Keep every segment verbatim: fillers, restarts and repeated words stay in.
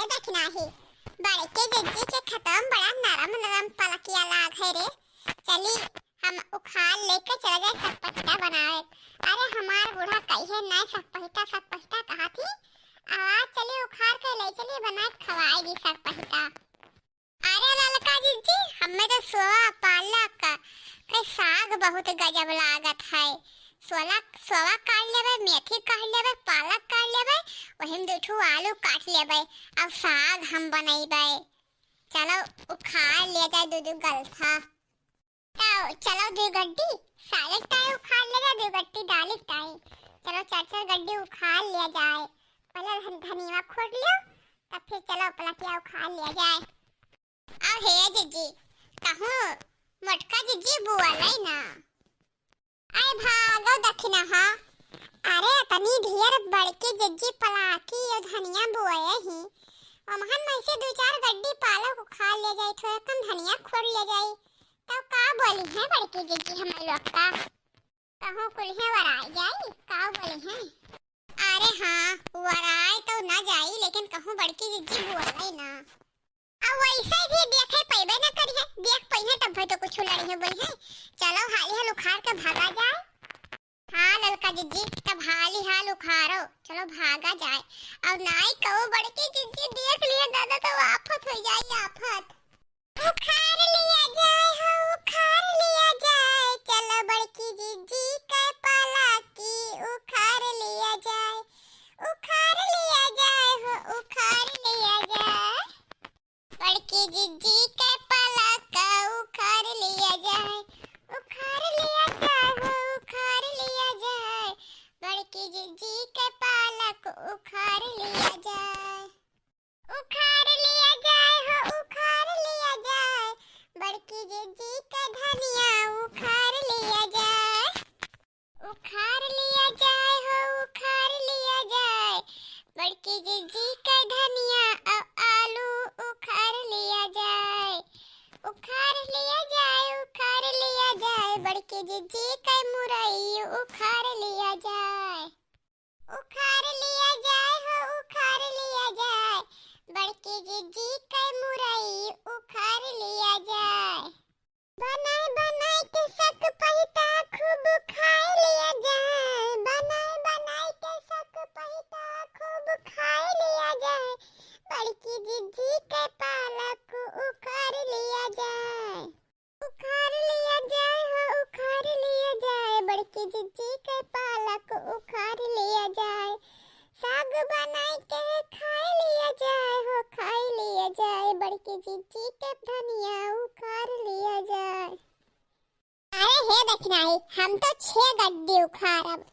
दखिनही, बड़की जिज्जी के खतवा में बड़ा नरम नरम पलकिया लाग है रे। चली, हम उखाड़ लेके चला जाए सकपहिता बनाए। अरे हमार बूढ़ा कहिए ना सकपहिता सकपहिता कहा थी, आज चली उखाड़ के ले चली बनाए खवाई दी सकपहिता। अरे ललका जिज्जी, हमें तो सोवा पालक के साग बहुत गजब लागत है। सोला, सोवा काट लेबे, मेथी काट लेबे, पालक काट लेबे, वही में दो ठो आलू काट लेबे, अब साग हम बनैबे। चलो उखाड़ लिया जाए दो दो गलथा। तो चलो दो गड्डी साग ताई उखाड़ ले जाए, दो गड्डी दाल ताई। चलो चार चार गड्डी उखाड़ लिया जाए। पहले धन-, धनिया खोट लियो, तब फिर चलो पलकिया उखाड़ लिया जाए। अब हे जिज्जी, कहूँ मोटका जिज्जी बुआलै ना। आए भागो दखिनहा। अरे अतनी ढेर बड़की जिज्जी पलाकी और धनिया बुआए ही। ओमहन में से दो चार गड्डी पालक उखाड़ ले जाई, थोड़ा कम धनिया खोड़ ले जाई। तो का बोली है बड़की जिज्जी हमारे लोग का? कहूँ कुल्हे वराई जाई, का बोली है? अरे हाँ, वराई तो ना जाई, लेकिन कहूँ बड़की जिज्जी बोलाई ना। अब वैसे भी देखे पैबे ना करी है, देख पइहे तब भाई तो कुछ लड़ी है बोली है। चलो हाली हाल उखाड़ के भागा जाए। हाँ ललका जिज्जी, तब हाली हाल उखाड़ो, चलो भागा जाए। अब नाई कहूँ बड़की जिज्जी देख लिए दादा तो आफत हो जाई, आफत। उखाड़ लिया जाए हो, उखाड़ लिया जाए, चलो बड़की जिज्जी के पलाकी उखाड़ लिया जाए, उखाड़ लिया जाए हो, उखाड़ लिया जाए। बड़की जिज्जी के पलाका उखाड़ लिया जाए, उखाड़ लिया जाए हो, उखाड़ लिया जाए, बड़की जिज्जी के पलाका उखाड़ लिया जाए। उखाड़ लिया जाए हो, उखाड़ लिया जाए, बड़की जिज्जी के धनिया उखाड़ लिया जाए। उखाड़ लिया जाए हो, उखाड़ लिया जाए, बड़की जिज्जी के धनिया और आलू उखाड़ लिया जाए। उखाड़ लिया जाए, उखाड़ लिया जाए, बड़की जिज्जी के मुरई उखाड़ लिया जाए। उखाड़ लिया जाए हो, उखाड़ लिया जाए, बड़की जिज्जी के मुरई उखाड़ लिया जाए। बनाए बनाए के सकपहिता खूब खाए लिया जाए, बनाए बनाए के सकपहिता खूब खाए लिया जाए, बड़की जिज्जी के पालक उखाड़ लिया जाए। उखाड़ लिया जाए हो, उखाड़ लिया जाए, बड़की जिज्जी के पालक उखाड़ लिया जाए। साग बनाए के खाए लिया जाए हो, खाए लिया जाए, बड़की जिज्जी के धनिया उखाड़ लिया जाए। अरे हे दखिनही, हम तो छह गड्डी उखाड़ब।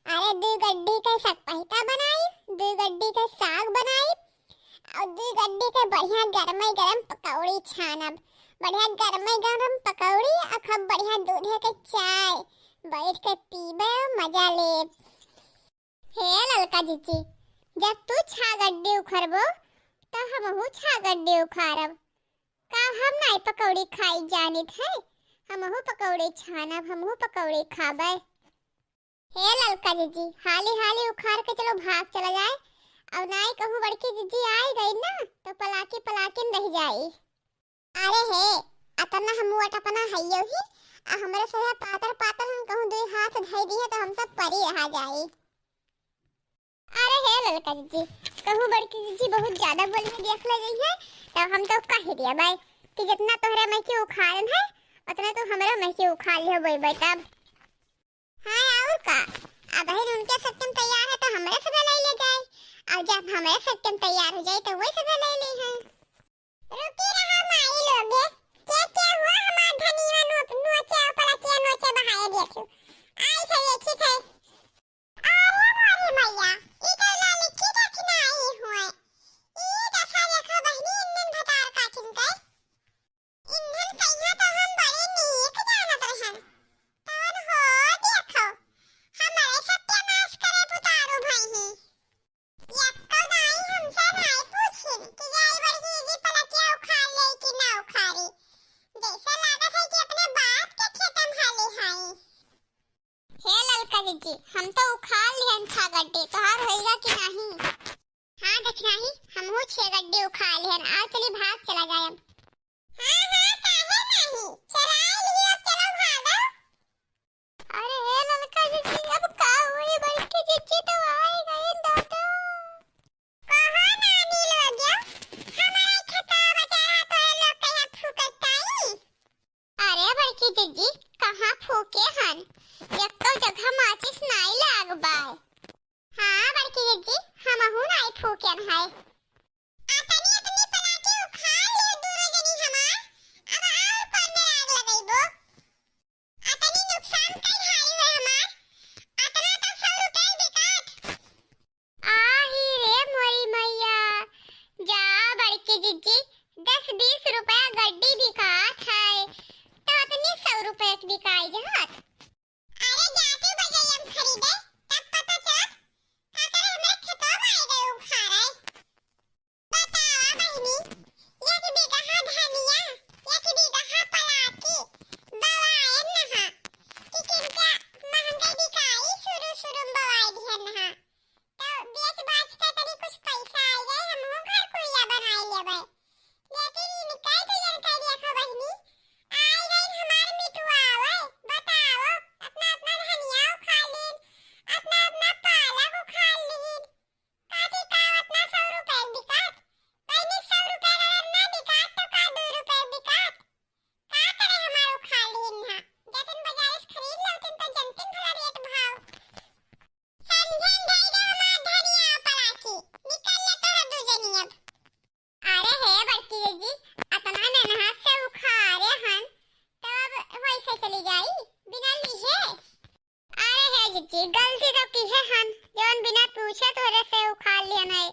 अरे दू गड्डी के सकपहिता बनाई, दू गड्डी के साग बनाई, और दू गड्डी के बढ़िया गरमे गरम पकौड़ी छानब। बढ़िया गरमे गरम पकौड़ी और खूब बढ़िया दूधे के चाय, बैठ के पीबे और मजा लेब। हे ललका जिज्जी, जब तू छह गड्डी उखरबो, तो हमहू छह गड्डी उखारब। का हम नाई पकौड़ी खाई जानित है? हमहू पकौड़ी छानब, हमहू पकौड़ी खाबे। हे ललका जिज्जी, हाली हाली उखाड़ के चलो भाग चला जाए। अब नाई कहूँ बड़की जिज्जी आई गई ना, तो पलाकी पलाकिन रह जाई। अरे हे, अतना हम मोट अपना हइयो ही, आ हमरे सोहे पातर पातर हम कहूँ दुई हाथ धई दिए तो हम सब परी रहा जाई। अरे हे ललका जिज्जी, कहूँ बड़की जिज्जी बहुत ज्यादा बोली है, देख ले गई है, तब हम तो कह दिया भाई कि जितना तोहरे में के उखाड़न है, उतना तू हमरे में के उखाड़ लियो बोई बोई तब। हाँ, और का? अब बहिन उनके सत्यम तैयार है तो हमरे से ले ले जाए, और जब हमरे सत्यम तैयार हो जाए तो वही से ले ले हैं। रुकी रहा माई लोगे, के क्या हुआ हमार धनिया नो-, नोचे और पलकिया नोचे बहाए देखू। आई से देखी थे। अरे मोरी मैया, ई कैला लिखी का कि ना आई हुए? ई दशा देखा बहिनी इन्नन भतार काटिन के। इन्हन कइहाँ तो हम बड़ी नीक जानत रहन। तवन हो देखो, हमरे सत्यानाश करे बुतारू भइहीं। यक्को दाई हमसे नाई पूछिन कि जाई बड़की दीदी पलकिया उखाड़ ले कि ना उखाड़ी। जैसे लागत है कि अपने बाप के खेतम हाली हाई। हे ललका जिज्जी, हम तो उखाड़ लिहन छह गड्डी, तोहार होइगा कि नाही? हाँ दखिनही, हम हमहू छह गड्डी उखाड़ लिहन, आओ चली भाग चला जाए अब। हाँ, हाँ, काहे नाही? चराई लियो, चलो भागो। अरे हे ललका जिज्जी, अब का होई? बड़की जिज्जी तो आए गए दादा। कहो नानी लोग, हमारे खेतवा बचारा तोरे लोग कहाँ फूकत ताई? अरे बड़की जिज्जी, कहाँ फूके हन? एको जगह माचिस नाई लाग बाय। हाँ बड़की जिज्जी, हमहू नाई फूकेन है। अतनी अतनी पलाकी उखाड़ ले दूनो जनी हमार, अब और कौन में आग लगइबो? अतनी नुकसान कई हाई हुए हमार, अतना तो सौ रुपया बिकात। आही रे मोरी मैया, जा बड़की जिज्जी, दस बीस रुपया गड्डी बिकात है, तो अतनी सौ रुपया के बिकाई जहात। अरे जाके बजरिया में खरीदे, तब पता चलत, का करे हमरे खेतवा में आए गए उखाड़े। बतावा बहिनी, एक बीघा धनिया, एक बीघा पलाकी, बवाए नहा, कि किनका महंगे बिकाई, शुरू शुरू में बवाए दिहन नहा। तो बेच बाच के तनी कुछ पैसा आ जाए, हमहू घर कुरिया बनाए लेबै। लेकिन इनका तो जानकारी रखो बहिनी, आई गई हमार मिटुआवे, बताओ, अतना अतना धनिया उखाड़ लीन, अतना अतना पालक उखाड़ लीन, काथी का अतना सौ रुपया बिकात, बहिनी सौ रुपया अगर ना बिकात तो का दो रुपया बिकात, का करे हमार उखाड़ लीन हा, जतिन बाजारे से खरीद लेवतिन तो जनतिन भला रेट भाव। समझन धई दे हमार धनिया पलाकी, निकल ले तोहर दू जनी अब। अरे हे बड़की जिज्जी, अतना मेहनत से उखारे हन, तब वैसे चली जाई, बिना लिहे? अरे हे जिज्जी, गलती तो किहे हन, जौन बिना पूछे तोहरे से उखाड़ लिहन है।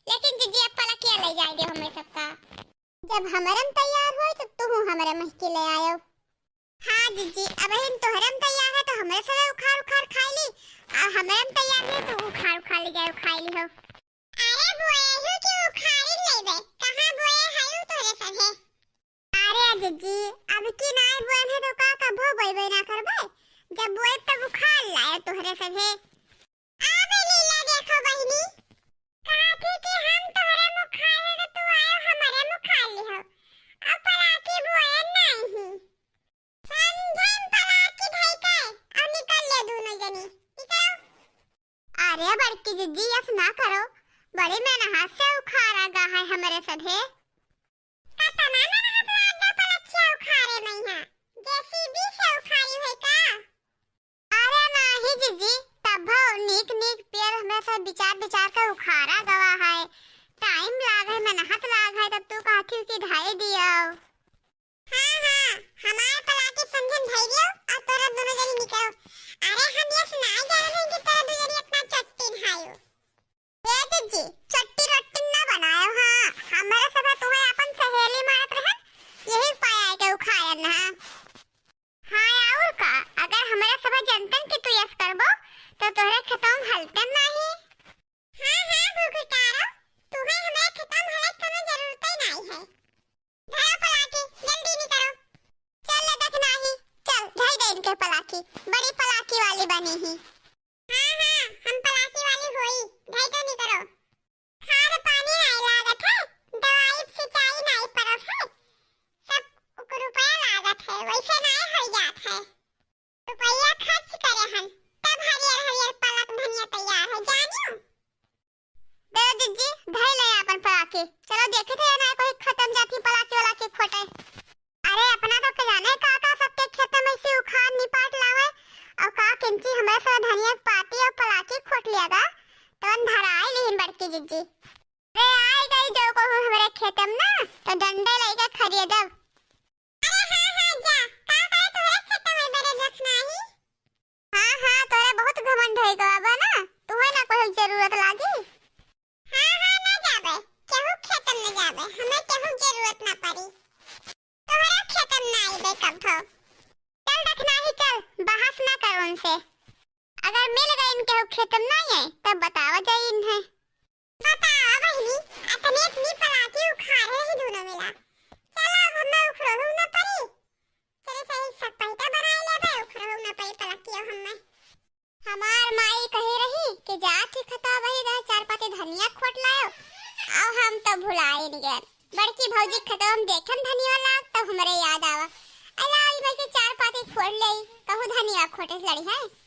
लेकिन जिज्जी, अब पलाकिया ले जाए दे हमें सबका। जब हमरे में तैयार होई, तो तू हमरे महकी ले आयो। हाँ जिज्जी, अब हम तोहरे में तैयार है, तो हमरे से उखाड़ उखाड़ खाई ली, और हमरे में तैयार है, तो उखाड़ उखाड़ ले जाए, खाई ली हो। अरे बोए ही कि उखाड़ी लेबे, कहाँ बोए हयू तोहरे सभे? अरे जिज्जी, अब की नाय बोए है तो का कभो बोएबे ना करबे? जब बोए तब उखाड़ लाए तोहरे सभे। अबे लीला देखो बहिनी, काथी कि हम तोहरे मुखाए तो तू आयो हमरे मुखाए लिहो। अब पलाकी बोए नाही। समझन पलाकी धई के, अब निकल ले दूनो जनी। निकलो। अरे बड़की जिज्जी, यस ना करो, बड़ी मेहनत से उखाड़ा गा है हमरे सभे। कतना मेहनत लाग गा पलखिया उखाड़े में यहाँ, जेसीबी से उखाड़ी है का? अरे नाही जिज्जी, तब नीक नीक पेड़ हमें सब बिचार बिचार के उखाड़ा गवा है, टाइम लाग है, मेहनत लाग है, तब तू कहती कि ढाई दियो। हाँ, हाँ, हमार पलाकी समझन धई दियो, अब तोरा दोनों जनी निकलो। अरे, हम यस नाय जाने रहे कि तोरा दू जनी इतना चट्टिन हायो। ए जिज्जी, चट्टी रट्टी ना बनायो, हाँ, हमरे सभे तुहे अपन सहेली मानत रहन, यही पाया के उखायन ना। हाँ, और का, अगर हमरे सभे जनतन कि तू यस करबो, तो तोहरे खेतों में हलतन नाही। हाँ, हाँ, भुगतारो, तुहे हमरे खेतों में हले कोनो जरूरते नाही है। धरो पलाकी, जल्दी निकरो। चल ले देख नाही, चल, धई दे इनके पलाकी, बड़ी पलाकी वाली बनी ही। हाँ, हाँ, हम पलाकी वाली होई, धई तो निकरो। खाद पानी नाही लागत है, दवाई सिंचाई नाही परत है, सब रुपया लागत है, वैसे नाही हो जात है। रुपया खर्च करे हन, तब हरियर हरियर पालक धनिया तैयार है, जानियो। दे जिज्जी, धई ले आपन पलाकी। चलो देखे थे ना कोई खतम जाती पलाकी वाला के खोटे। अरे अपना तो के जाने का का सबके खेत में से उखाड़ निपाट लावे, और का किंची हमरे सब धनिया के पाती और पलाकी खोट लिया गा, तो धराई लिहिन बड़की जिज्जी। अरे आई गई जो कहूँ हमरे खेत में ना, तो डंडे लेके खरीदब। अरे हाँ, हाँ, जा। का करे तोहरे खेत में बड़े जखनाही? हाँ, हाँ, तोरा बहुत घमंड है गवा बा ना, तुहे ना कोई जरूरत लागी। हाँ, हाँ, ना जाबे, केहू खेत में ना जाबे, हमें केहू जरूरत ना पड़ी। तोहरा खेत में ना आइबे कभो। चल जखनाही चल, बहस ना कर उनसे। अगर मिल गई इनके खेत में ना आए, तब बतावा जाई इन्हें। बतावा बहिनी, अतने अतनी पलाकी उखाड़े ही दोनों मिला। चलो, अब हमें उखड़ो ना पड़ी। चले सही सब पहिता बनाए लेबे, उखड़ो ना पड़ी पलाकियो हमें। हमार माई कही रही कि जा ठीक हता वही रहे चार पाती धनिया खोट लायो। अब हम भुलाइन गए। बड़की भौजी खेतवा में देखन धनिया लाग, तब हमरे याद आवा। अला, ई भाई के चार पाती फोड़ ले, कहूँ धनिया खोटे से लड़ी है।